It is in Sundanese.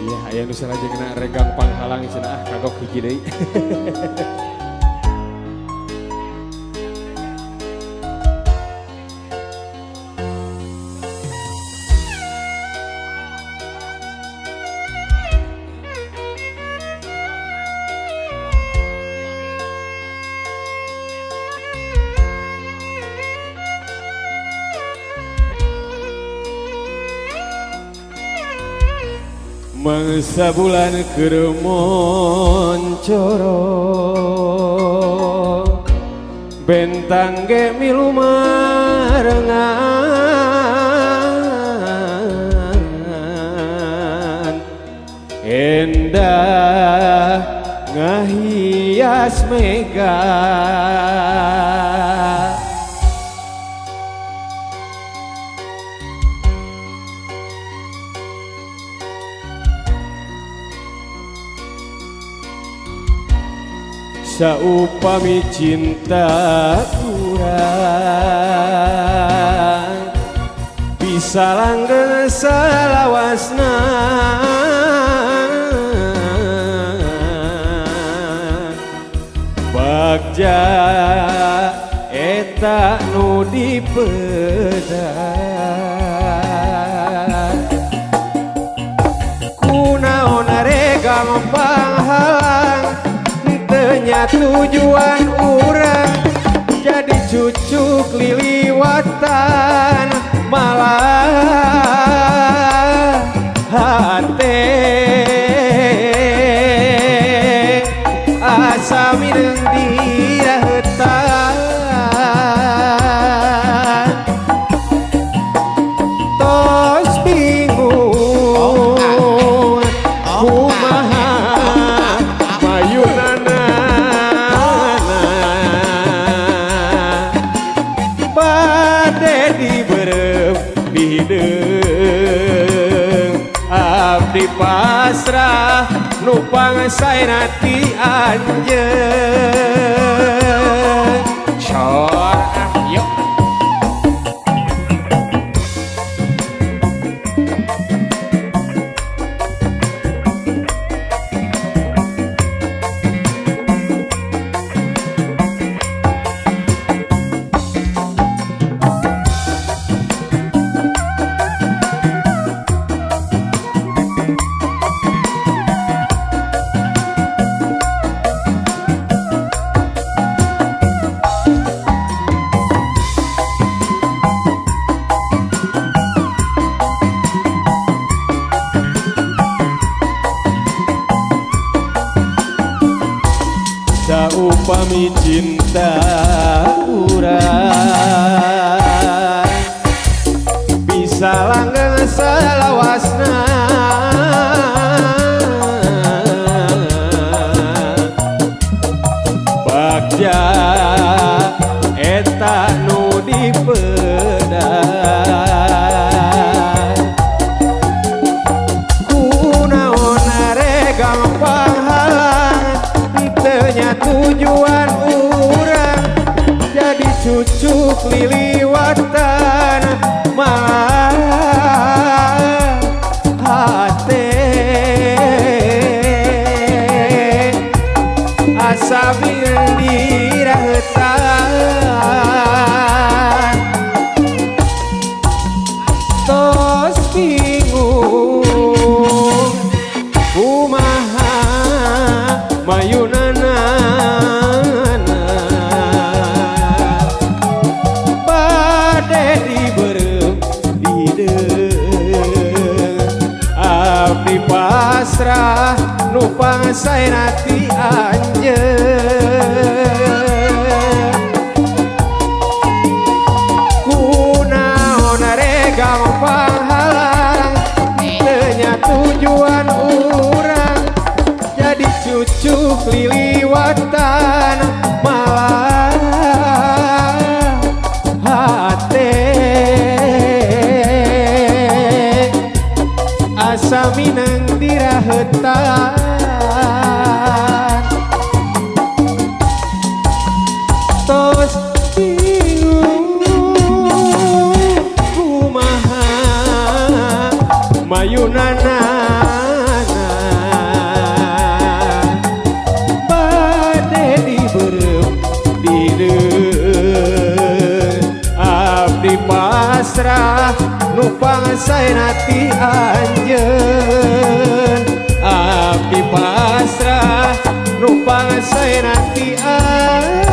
Iya, aya nu salajengna regang panghalang cenah, ah kagok hiji deui. Mangsa bulan keur moncoro, bentang ge milu marengan, endah ngahias mega. Saupami cinta urang bisa langgeng salawasna, bagja eta nu dipedar. Kunaon regang panghalang tenya tujuan urang, jadi cucuk liliwatan malah hate asa mineung dirahetan. Tos bingung kumaha mayunana, bade diberem hideung, abdi pasrah nu pangsaena ti anjeun. Cor ah, yuk. Saupami cinta urang bisa langgeng salawasna, bagja eta nu dipedar. Kunaon regang panghalang tenya tujuan urang, jadi cucuk liliwatan malah hate asa mineung dirahetan. Tos bingung kumaha mayunana, bade diberem hideung, abdi pasrah nu pangsaena ti anjeun. Kunaon regang panghalang tenya tujuan urang, jadi cucuk liliwatan malah hate asa minang dirahetan. Tos bingung kumaha mayunana. Pasrah nu pangsaena ti anjeun. Abdi pasrah nu pangsaena ti anjeun.